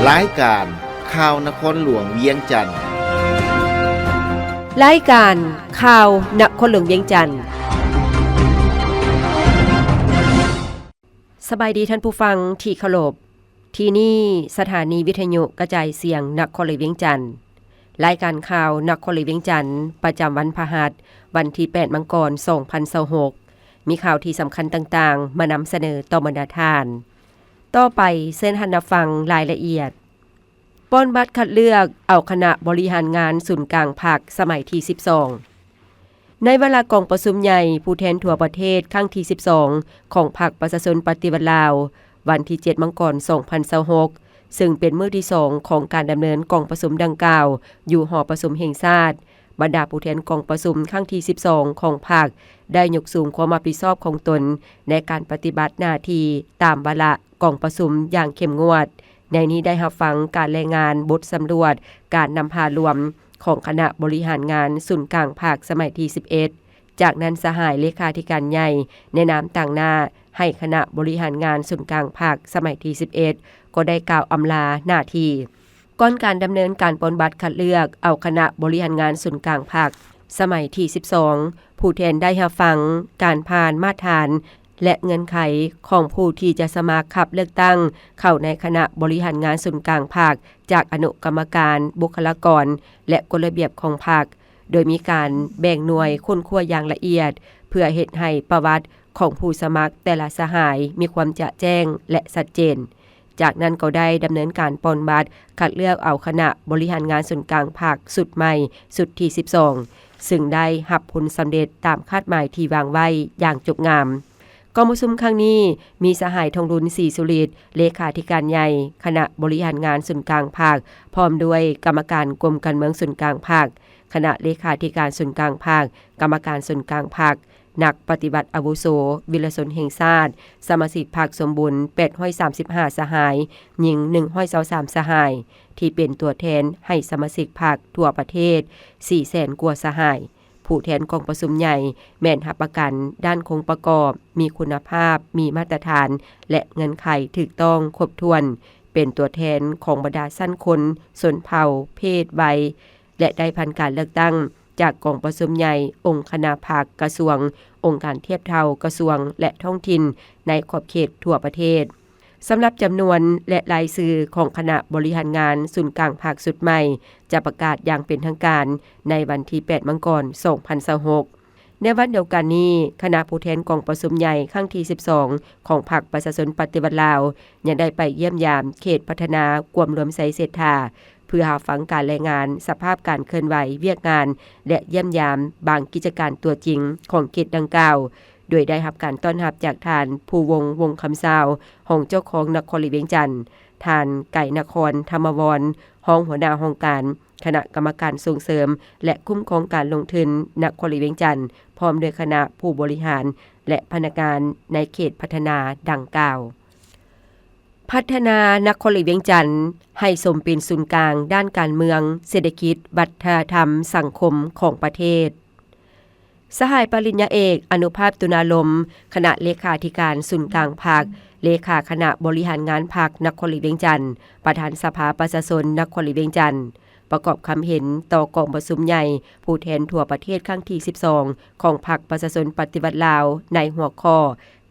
ລາຍການຂ່າວນະຄອນຫຼວງວຽງຈັນ. ລາຍການຂ່າວນະຄອນຫຼວງວຽງຈັນ. ສະບາຍດີທ່ານຜູ້ຟັງທີ່ເຄົາລົບ. ທີ່ນີ້ສະຖານີວິທະຍຸກະຈາຍສຽງນະຄອນຫຼວງວຽງຈັນ. ລາຍການຂ່າວນະຄອນຫຼວງວຽງຈັນ ປະຈຳວັນພະຫັດ ວັນທີແປດ ມັງກອນ ສອງພັນຊາວຫົກ ມີຂ່າວທີ່ສຳຄັນຕ່າງໆ ມານຳສະເໜີຕໍ່ບັນດາທ່ານ. ຕໍ່ໄປເຊີນທ່ານຮັບຟັງລາຍລະອຽດ. ປ່ອນບັດຄັດເລືອກເອົາຄະນະບໍລິຫານງານສູນກາງພັກສະໄໝທີສິບສອງ. ໃນວາລະກອງປະຊຸມໃຫຍ່ຜູ້ແທນທົ່ວປະເທດຄັ້ງທີສິບສອງ ຂອງພັກປະຊາຊົນປະຕິວັດລາວ ວັນທີເຈັດ ມັງກອນ ສອງພັນຊາວຫົກ ເຊິ່ງເປັນມື້ທີສອງຂອງການດຳເນີນກອງປະຊຸມດັ່ງກ່າວ ຢູ່ຫໍປະຊຸມແຫ່ງຊາດ, ບັນດາຜູ້ແທນກອງປະຊຸມຄັ້ງທີສິບສອງຂອງພັກ ໄດ້ຍົກສູງຄວາມຮັບຜິດຊອບຂອງຕົນໃນການປະຕິບັດໜ້າທີ່ຕາມວາລະກອງປະຊຸມຢ່າງເຂັ້ມງວດ. ໃນນີ້ໄດ້ຮັບຟັງການລາຍງານບົດສຳຫຼວດການນຳພາລວມຂອງຄະນະບໍລິຫານງານສູນກາງພັກສະໄໝທີສິບເອັດ. ຈາກນັ້ນສະຫາຍເລຂາທິການໃຫຍ່ໃນນາມຕາງໜ້າໃຫ້ຄະນະບໍລິຫານງານສູນກາງພັກສະໄໝທີສິບເອັດ ກໍໄດ້ກ່າວອຳລາໜ້າທີ່. ກ່ອນການດຳເນີນການປ່ອນບັດຄັດເລືອກເອົາຄະນະບໍລິຫານງານສູນກາງພັກສະໄໝທີສິບສອງ ຜູ້ແທນໄດ້ຮັບຟັງການຜ່ານມາດຖານ ແລະ ເງື່ອນໄຂຂອງຜູ້ທີ່ຈະສະໝັກຮັບເລືອກຕັ້ງເຂົ້າໃນຄະນະບໍລິຫານງານສູນກາງພັກ ຈາກອະນຸກຳມະການ, ບຸກຄະລາກອນ ແລະ ກົດລະບຽບຂອງພັກ, ໂດຍມີການແບ່ງໜ່ວຍຄົ້ນຄວ້າຢ່າງລະອຽດ ເພື່ອເຮັດໃຫ້ປະຫວັດຂອງຜູ້ສະໝັກແຕ່ລະສະຫາຍມີຄວາມຈະແຈ້ງ ແລະ ຊັດເຈນ. ຈາກນັ້ນກໍໄດ້ດຳເນີນການປ່ອນບັດຄັດເລືອກເອົາຄະນະບໍລິຫານງານສູນກາງພັກຊຸດໃໝ່ ຊຸດທີສິບສອງ ເຊິ່ງໄດ້ຮັບຜົນສຳເລັດຕາມຄາດໝາຍທີ່ວາງໄວ້ຢ່າງຈົບງາມ. ກອງປະຊຸມຄັ້ງນີ້ມີສະຫາຍ ທອງລຸນ ສີສຸລິດ ເລຂາທິການໃຫຍ່ຄະນະບໍລິຫານງານສູນກາງພັກ ພ້ອມດ້ວຍກຳມະການກົມການເມືອງສູນກາງພັກ, ຄະນະເລຂາທິການສູນກາງພັກ, ກຳມະການສູນກາງພັກ, ນັກປະຕິວັດອາວຸໂສ ວິລະຊົນແຫ່ງຊາດ, ສະມາຊິກພັກສົມບູນ ແປດຮ້ອຍສາມສິບຫ້າ ສະຫາຍ, ຍິງ ໜຶ່ງຮ້ອຍຊາວສາມ ສະຫາຍ, ທີ່ເປັນຕົວແທນໃຫ້ສະມາຊິກພັກທົ່ວປະເທດ ສີ່ແສນ ກວ່າສະຫາຍ. ຜູ້ແທນກອງປະຊຸມໃຫຍ່ແມ່ນຮັບປະກັນດ້ານໂຄງປະກອບ, ມີຄຸນນະພາບ, ມີມາດຕະຖານ ແລະ ເງື່ອນໄຂຖືກຕ້ອງຄົບຖ້ວນ, ເປັນຕົວແທນຂອງບັນດາຊັ້ນຄົນ, ຊົນເຜົ່າ, ເພດ, ໄວ ແລະ ໄດ້ຜ່ານການເລືອກຕັ້ງຈາກກອງປະຊຸມໃຫຍ່, ອົງຄະນະພັກ, ກະຊວງ, ອົງການທຽບເທົ່າກະຊວງ ແລະ ທ້ອງຖິ່ນໃນຂອບເຂດທົ່ວປະເທດ. ສຳລັບຈຳນວນ ແລະ ລາຍຊື່ຂອງຄະນະບໍລິຫານງານສູນກາງພັກຊຸດໃໝ່ ຈະປະກາດຢ່າງເປັນທາງການໃນວັນທີແປດ ມັງກອນ ສອງພັນຊາວຫົກ. ໃນວັນດຽວກັນນີ້, ຄະນະຜູ້ແທນກອງປະຊຸມໃຫຍ່ຄັ້ງທີສິບສອງ ຂອງພັກປະຊາຊົນປະຕິວັດລາວ ຍັງໄດ້ໄປຢ້ຽມຢາມເຂດພັດທະນາກວມລວມໄຊເສດຖາ ເພື່ອຮັບຟັງການລາຍງານສະພາບການເຄື່ອນໄຫວວຽກງານ ແລະ ຢ້ຽມຢາມບາງກິດຈະການຕົວຈິງຂອງເຂດດັ່ງກ່າວ, ໂດຍໄດ້ຮັບການຕ້ອນຮັບຈາກທ່ານ ພູວົງ ວົງຄຳຊາວ, ຮອງເຈົ້າຄອງນະຄອນຫຼວງວຽງຈັນ, ທ່ານ ໄກນະຄອນ ທຳມະວອນ, ຮອງຫົວໜ້າຫ້ອງການຄະນະກຳມະການສົ່ງເສີມ ແລະ ຄຸ້ມຄອງການລົງທຶນນະຄອນຫຼວງວຽງຈັນ, ພ້ອມດ້ວຍຄະນະຜູ້ບໍລິຫານ ແລະ ພະນັກງານໃນເຂດພັດທະນາດັ່ງກ່າວ. ພັດທະນານະຄອນຫຼວງວຽງຈັນໃຫ້ສົມເປັນສູນກາງດ້ານການເມືອງ, ເສດຖະກິດ, ວັດທະນະທຳ, ສັງຄົມຂອງປະເທດ. ສະຫາຍປະລິນຍາເອກ ອະນຸພາບ ຕຸນາລົມ, ຄະນະເລຂາທິການສູນກາງພັກ, ເລຂາຄະນະບໍລິຫານງານພັກນະຄອນຫຼວງວຽງຈັນ, ປະທານສະພາປະຊາຊົນນະຄອນຫຼວງວຽງຈັນ ປະກອບຄຳເຫັນຕໍ່ກອງປະຊຸມໃຫຍ່ຜູ້ແທນທົ່ວປະເທດຄັ້ງທີສິບສອງ ຂອງພັກປະຊາຊົນປະຕິວັດລາວ ໃນຫົວຂໍ້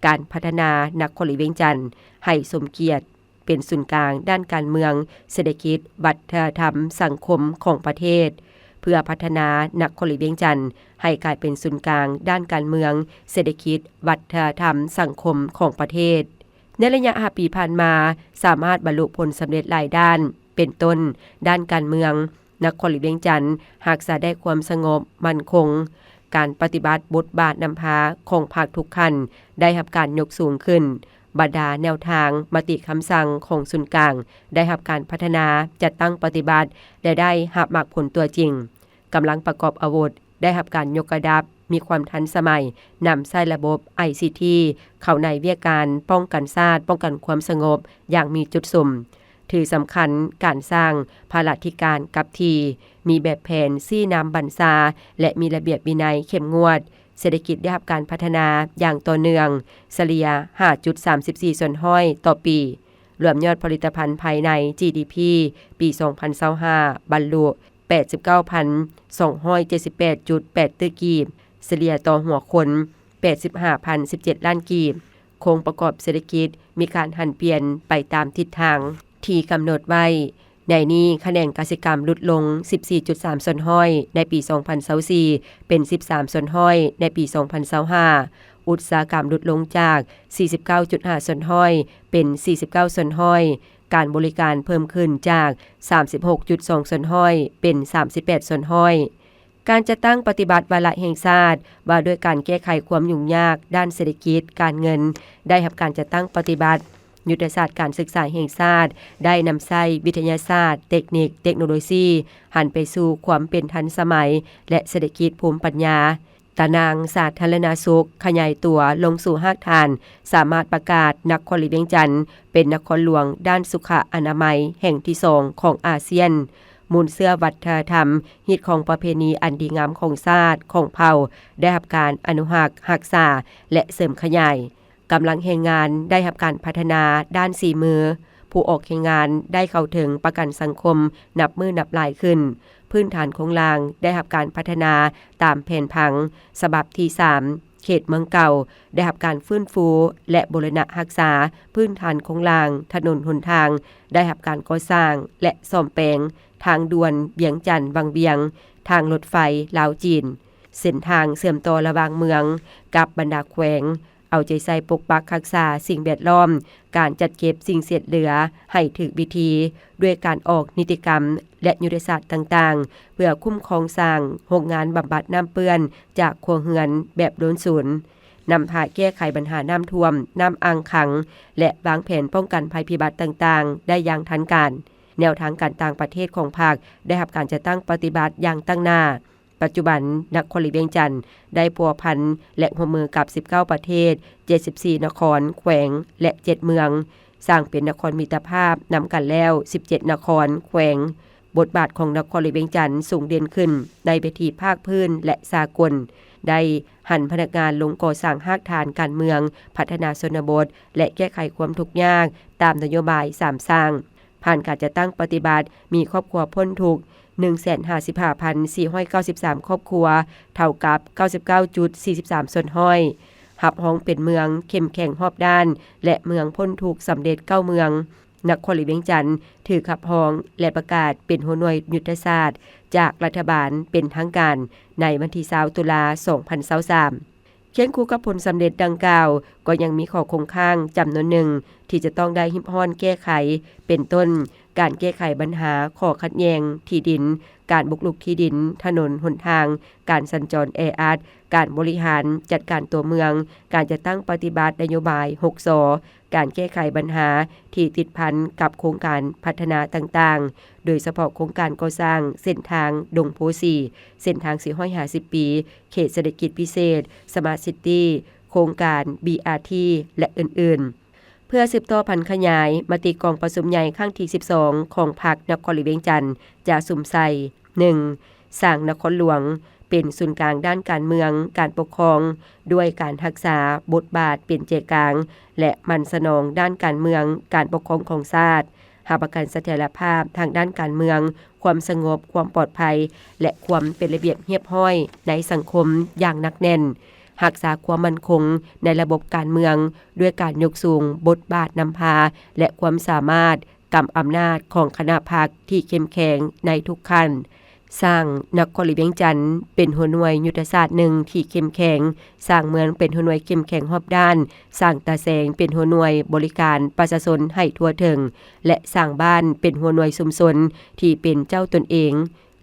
ການພັດທະນານະຄອນຫຼວງວຽງຈັນໃຫ້ສົມກຽດເປັນສູນກາງດ້ານການເມືອງ, ເສດຖະກິດ, ວັດທະນະທຳ, ສັງຄົມຂອງປະເທດ, ເພື່ອພັດທະນານະຄອນຫຼວງວຽງຈັນໃຫ້ກາຍເປັນສູນກາງດ້ານການເມືອງ, ເສດຖະກິດ, ວັດທະນະທຳ, ສັງຄົມຂອງປະເທດ. ໃນໄລຍະຫ້າປີຜ່ານມາ, ສາມາດບັນລຸຜົນສຳເລັດຫຼາຍດ້ານ, ເປັນຕົ້ນ, ດ້ານການເມືອງ, ນະຄອນຫຼວງວຽງຈັນຮັກສາໄດ້ຄວາມສະຫງົບໝັ້ນຄົງ, ການປະຕິບັດບົດບາດນຳພາຂອງພັກທຸກຂັ້ນໄດ້ຮັບການຍົກສູງຂຶ້ນ, ບັນດາແນວທາງ, ມະຕິຄຳສັ່ງຂອງສູນກາງໄດ້ຮັບການພັດທະນາ, ຈັດຕັ້ງປະຕິບັດ ແລະ ໄດ້ຮັບໝາກຜົນຕົວຈິງ. ກຳລັງປະກອບອາວຸດ ໄດ້ຮັບການຍົກລະດັບ, ມີຄວາມທັນສະໄໝ, ນຳໃຊ້ລະບົບ ໄອຊີທີ ເຂົ້າໃນວຽກການປ້ອງກັນຊາດ, ປ້ອງກັນຄວາມສະຫງົບຢ່າງມີຈຸດສຸມ. ຖືສຳຄັນການສ້າງພາລາທິການກັບທີ່, ມີແບບແຜນຊີ້ນຳບັນຊາ ແລະ ມີລະບຽບວິໄນເຂັ້ມງວດ. ເສດຖະກິດໄດ້ຮັບການພັດທະນາຢ່າງຕໍ່ເນື່ອງ, ສະເລ່ຍ ຫ້າຈຸດສາມສິບສີ່ສ່ວນຮ້ອຍຕໍ່ປີ. ລວມຍອດຜະລິດຕະພັນພາຍໃນ ຈີດີພີ ປີສອງພັນຊາວຫ້າ ບັນລຸ ແປດສິບເກົ້າພັນສອງຮ້ອຍເຈັດສິບແປດຈຸດແປດຕື້ກີບ, ສະເລ່ຍຕໍ່ຫົວຄົນ ແປດສິບຫ້າພັນສິບເຈັດລ້ານກີບ. ໂຄງປະກອບເສດຖະກິດມີການຫັນປ່ຽນໄປຕາມທິດທາງທີ່ກຳນົດໄວ້. ໃນນີ້, ຂະແໜງກະສິກຳຫຼຸດລົງສິບສີ່ຈຸດສາມສ່ວນຮ້ອຍໃນປີສອງພັນຊາວສີ່ ເປັນສິບສາມສ່ວນຮ້ອຍໃນປີສອງພັນຊາວຫ້າ, ອຸດສາຫະກຳຫຼຸດລົງຈາກສີ່ສິບເກົ້າຈຸດຫ້າສ່ວນຮ້ອຍເປັນສີ່ສິບເກົ້າສ່ວນຮ້ອຍ, ການບໍລິການເພີ່ມຂຶ້ນຈາກສາມສິບຫົກຈຸດສອງສ່ວນຮ້ອຍເປັນສາມສິບແປດສ່ວນຮ້ອຍ. ການຈັດຕັ້ງປະຕິບັດວາລະແຫ່ງຊາດວ່າດ້ວຍການແກ້ໄຂຄວາມຫຍຸ້ງຍາກດ້ານເສດຖະກິດການເງິນ ໄດ້ຮັບການຈັດຕັ້ງປະຕິບັດ. ຍຸດທະສາດການສຶກສາແຫ່ງຊາດໄດ້ນຳໃຊ້ວິທະຍາສາດ, ເຕັກນິກ, ເຕັກໂນໂລຊີ ຫັນໄປສູ່ຄວາມເປັນທັນສະໄໝ ແລະ ເສດຖະກິດພູມປັນຍາ. ຕາໜ່າງສາທາລະນະສຸກຂະຫຍາຍຕົວລົງສູ່ຮາກຖານ, ສາມາດປະກາດນະຄອນຫຼວງວຽງຈັນເປັນນະຄອນຫຼວງດ້ານສຸຂະອະນາໄມແຫ່ງທີສອງຂອງອາຊຽນ. ມູນເຊື້ອວັດທະນະທຳ, ຮີດຄອງປະເພນີອັນດີງາມຂອງຊາດ, ຂອງເຜົ່າ ໄດ້ຮັບການອະນຸຮັກ, ຮັກສາ ແລະ ເສີມຂະຫຍາຍ. ກຳລັງແຮງງານໄດ້ຮັບການພັດທະນາດ້ານສີມື, ຜູ້ອອກແຮງງານໄດ້ເຂົ້າເຖິງປະກັນສັງຄົມນັບມື້ນັບຫຼາຍຂຶ້ນ, ພື້ນຖານໂຄງລ່າງໄດ້ຮັບການພັດທະນາຕາມແຜນຜັງສະບັບທີສາມ, ເຂດເມືອງເກົ່າໄດ້ຮັບການຟື້ນຟູ ແລະ ບູລະນະຮັກສາພື້ນຖານໂຄງລ່າງ, ຖະໜົນຫົນທາງໄດ້ຮັບການກໍ່ສ້າງ ແລະ ສ້ອມແປງ, ທາງດ່ວນວຽງຈັນວັງວຽງ, ທາງລົດໄຟລາວຈີນ, ເສັ້ນທາງເຊື່ອມຕໍ່ລະຫວ່າງເມືອງກັບບັນດາແຂວງ, ເອົາໃຈໃສ່ປົກປັກຮັກສາສິ່ງແວດລ້ອມ, ການຈັດເກັບສິ່ງເສດເຫຼືອໃຫ້ຖືກວິທີ ດ້ວຍການອອກນິຕິກຳ ແລະ ຍຸດທະສາດຕ່າງໆ ເພື່ອຄຸ້ມຄອງສ້າງໂຮງງານບຳບັດນ້ຳເປື້ອນຈາກຄົວເຮືອນແບບໂດນສູນ, ນຳພາແກ້ໄຂບັນຫານ້ຳຖ້ວມ, ນ້ຳອ່າງຂັງ ແລະ ວາງແຜນປ້ອງກັນໄພພິບັດຕ່າງໆໄດ້ຢ່າງທັນການ. ແນວທາງການຕ່າງປະເທດຂອງພັກໄດ້ຮັບການຈັດຕັ້ງປະຕິບັດຢ່າງຕັ້ງໜ້າ. ປັດຈຸບັນ, ນະຄອນຫຼວງວຽງຈັນໄດ້ພົວພັນ ແລະ ຮ່ວມມືກັບສິບເກົ້າປະເທດ, ເຈັດສິບສີ່ນະຄອນ, ແຂວງ ແລະ ເຈັດເມືອງ, ສ້າງເປັນນະຄອນມິດຕະພາບນຳກັນແລ້ວສິບເຈັດນະຄອນ, ແຂວງ. ບົດບາດຂອງນະຄອນຫຼວງວຽງຈັນສູງເດັ່ນຂຶ້ນໃນເວທີພາກພື້ນ ແລະ ສາກົນ, ໄດ້ຫັນພະນັກງານລົງກໍ່ສ້າງຮາກຖານການເມືອງ, ພັດທະນາຊົນນະບົດ ແລະ ແກ້ໄຂຄວາມທຸກຍາກຕາມນະໂຍບາຍສາມສ້າງ. ຜ່ານການຈັດຕັ້ງປະຕິບັດ, ມີຄອບຄົວພົ້ນທຸກໜຶ່ງແສນຫ້າສິບຫ້າພັນສີ່ຮ້ອຍເກົ້າສິບສາມຄອບຄົວ, ເທົ່າກັບເກົ້າສິບເກົ້າຈຸດສີ່ສິບສາມສ່ວນຮ້ອຍ, ຮັບຮອງເປັນເມືອງເຂັ້ມແຂງຮອບດ້ານ ແລະ ເມືອງພົ້ນທຸກສຳເລັດເກົ້າເມືອງ. ນະຄອນຫຼວງວຽງຈັນຖືກຮັບຮອງ ແລະ ປະກາດເປັນຫົວໜ່ວຍຍຸດທະສາດຈາກລັດຖະບານເປັນທາງການໃນວັນທີຊາວຕຸລາສອງພັນຊາວສາມ. ຄຽງຄູ່ກັບຜົນສຳເລັດດັ່ງກ່າວ, ກໍຍັງມີຂໍ້ຄົງຄ້າງຈຳນວນໜຶ່ງທີ່ຈະຕ້ອງໄດ້ຮິບຮ້ອນແກ້ໄຂ, ເປັນຕົ້ນ ການແກ້ໄຂບັນຫາຂໍ້ຂັດແຍ່ງທີ່ດິນ, ການບຸກລຸກທີ່ດິນ, ຖະໜົນຫົນທາງ, ການສັນຈອນແອອັດ, ການບໍລິຫານຈັດການຕົວເມືອງ, ການຈັດຕັ້ງປະຕິບັດນະໂຍບາຍຫົກ ສ, ການແກ້ໄຂບັນຫາທີ່ຕິດພັນກັບໂຄງການພັດທະນາຕ່າງໆ, ໂດຍສະເພາະໂຄງການກໍ່ສ້າງເສັ້ນທາງດົງໂພສີ, ເສັ້ນທາງສີ່ຮ້ອຍຫ້າສິບປີ, ເຂດເສດຖະກິດພິເສດ ສະມາດຊິຕີ, ໂຄງການ ບີອາທີ ແລະ ອື່ນໆ. ເພື່ອສືບຕໍ່ຜັນຂະຫຍາຍ, ມະຕິກອງປະຊຸມໃຫຍ່ຄັ້ງທີສິບສອງຂອງພັກນະຄອນຫຼວງວຽງຈັນຈະສຸມໃສ່ ໜຶ່ງ. ສ້າງນະຄອນຫຼວງເປັນສູນກາງດ້ານການເມືອງ, ການປົກຄອງ, ດ້ວຍການຮັກສາບົດບາດເປັນໃຈກາງ ແລະ ໝັ່ນສະໜອງດ້ານການເມືອງ, ການປົກຄອງຂອງຊາດ, ຮັບປະກັນສະຖຽນລະພາບທາງດ້ານການເມືອງ, ຄວາມສະຫງົບ, ຄວາມປອດໄພ ແລະ ຄວາມເປັນລະບຽບຮຽບຮ້ອຍໃນສັງຄົມຢ່າງໜັກແໜ້ນ, ຮັກສາຄວາມໝັ້ນຄົງໃນລະບົບການເມືອງ ດ້ວຍການຍົກສູງບົດບາດນຳພາ ແລະ ຄວາມສາມາດກຳອຳນາດຂອງຄະນະພັກທີ່ເຂັ້ມແຂງໃນທຸກຂັ້ນ, ສ້າງນະຄອນຫຼວງວຽງຈັນເປັນຫົວໜ່ວຍຍຸດທະສາດໜຶ່ງທີ່ເຂັ້ມແຂງ, ສ້າງເມືອງເປັນຫົວໜ່ວຍເຂັ້ມແຂງຮອບດ້ານ, ສ້າງຕາແສງເປັນຫົວໜ່ວຍບໍລິການປະຊາຊົນໃຫ້ທົ່ວເຖິງ ແລະ ສ້າງບ້ານເປັນຫົວໜ່ວຍຊຸມຊົນທີ່ເປັນເຈົ້າຕົນເອງ.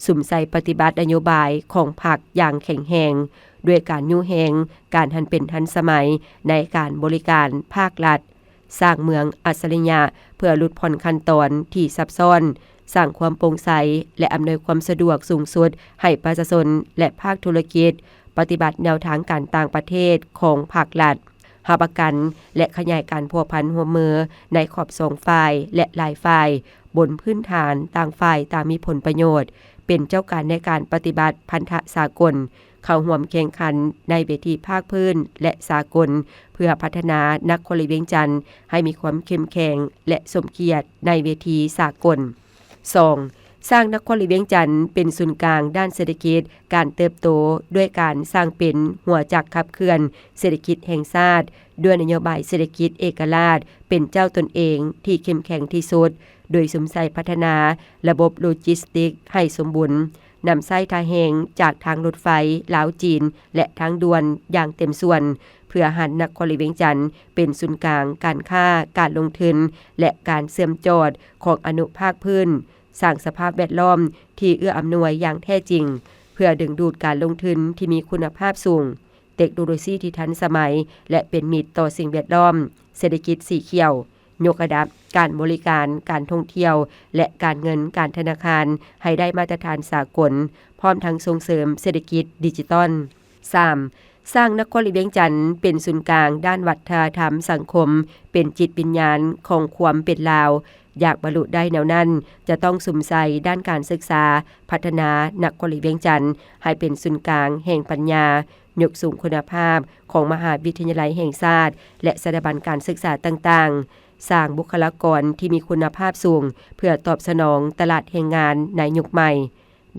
ສຸມໃສ່ປະຕິບັດນະໂຍບາຍຂອງພັກຢ່າງແຂງແຮງ, ດ້ວຍການຍູ້ແຮງການຫັນເປັນທັນສະໄໝໃນການບໍລິການພາກລັດ, ສ້າງເມືອງອັດສະລິຍະເພື່ອຫຼຸດຜ່ອນຂັ້ນຕອນທີ່ຊັບຊ້ອນ, ສ້າງຄວາມໂປ່ງໃສ ແລະ ອຳນວຍຄວາມສະດວກສູງສຸດໃຫ້ປະຊາຊົນ ແລະ ພາກທຸລະກິດ, ປະຕິບັດແນວທາງການຕ່າງປະເທດຂອງພາກລັດ. ຮັບປະກັນ ແລະ ຂະຫຍາຍການພົວພັນຮ່ວມມືໃນຂອບສອງຝ່າຍ ແລະ ຫຼາຍຝ່າຍ, ບົນພື້ນຖານຕ່າງຝ່າຍຕ່າງມີຜົນປະໂຫຍດ, ເປັນເຈົ້າການໃນການປະຕິບັດພັນທະສາກົນ, ເ ເຂົ້າຮ່ວມແຂ່ງຂັນໃນເວທີພາກພື້ນ ແລະ ສາກົນ ເພື່ອພັດທະນານະຄອນຫຼວງວຽງຈັນໃຫ້ມີຄວາມເຂັ້ມແຂງ ແລະ ສົມກຽດໃນເວທີສາກົນ. ສອງ, ສ້າງນະຄອນຫຼວງວຽງຈັນເປັນສູນກາງດ້ານເສດຖະກິດການເຕີບໂຕ ດ້ວຍການສ້າງເປັນຫົວຈັກຂັບເຄື່ອນເສດຖະກິດແຫ່ງຊາດ ດ້ວຍນະໂຍບາຍເສດຖະກິດເອກະລາດເປັນເຈົ້າຕົນເອງທີ່ເຂັ້ມແຂງທີ່ສຸດ, ໂດຍສຸມໃສ່ພັດທະນາລະບົບໂລຈິສຕິກໃຫ້ສົມບູນ, ນຳໃຊ້ທ່າແຮງຈາກທາງລົດໄຟລາວ-ຈີນ ແລະ ທາງດ່ວນຢ່າງເຕັມສ່ວນ, ເພື່ອຫັນນະຄອນຫຼວງວຽງຈັນເປັນສູນກາງການຄ້າ, ການລົງທຶນ ແລະ ການເຊື່ອມຈອດຂອງອະນຸພາກພື້ນ, ສ້າງສະພາບແວດລ້ອມທີ່ເອື້ອອຳນວຍຢ່າງແທ້ຈິງ ເພື່ອດຶງດູດການລົງທຶນທີ່ມີຄຸນນະພາບສູງ, ເຕັກໂນໂລຊີທີ່ທັນສະໄໝ ແລະ ເປັນມິດຕໍ່ສິ່ງແວດລ້ອມ, ເສດຖະກິດສີຂຽວ, ຍົກລະດັບການບໍລິການ, ການທ່ອງທ່ຽວ ແລະ ການເງິນການທະນາຄານໃຫ້ໄດ້ມາດຕະຖານສາກົນ, ພ້ອມທັງສົ່ງເສີມເສດຖະກິດດິຈິຕອນ. ສາມ, ສ້າງນະຄອນຫຼວງວຽງຈັນເປັນສູນກາງດ້ານວັດທະນະທຳສັງຄົມ, ເປັນຈິດວິນຍານຂອງຄວາມເປັນລາວ. ຢາກບັນລຸໄດ້ແນວນັ້ນ, ຈະຕ້ອງສຸມໃສ່ດ້ານການສຶກສາ, ພັດທະນານະຄອນຫຼວງວຽງຈັນໃຫ້ເປັນສູນກາງແຫ່ງປັນຍາ, ຍົກສູງຄຸນນະພາບຂອງມະຫາວິທະຍາໄລແຫ່ງຊາດ ແລະ ສະຖາບັນການສຶກສາຕ່າງໆ, ສ້າງບຸກຄະລາກອນທີ່ມີຄຸນນະພາບສູງ ເພື່ອຕອບສະໜອງຕະຫຼາດແຮງງານໃນຍຸກໃໝ່.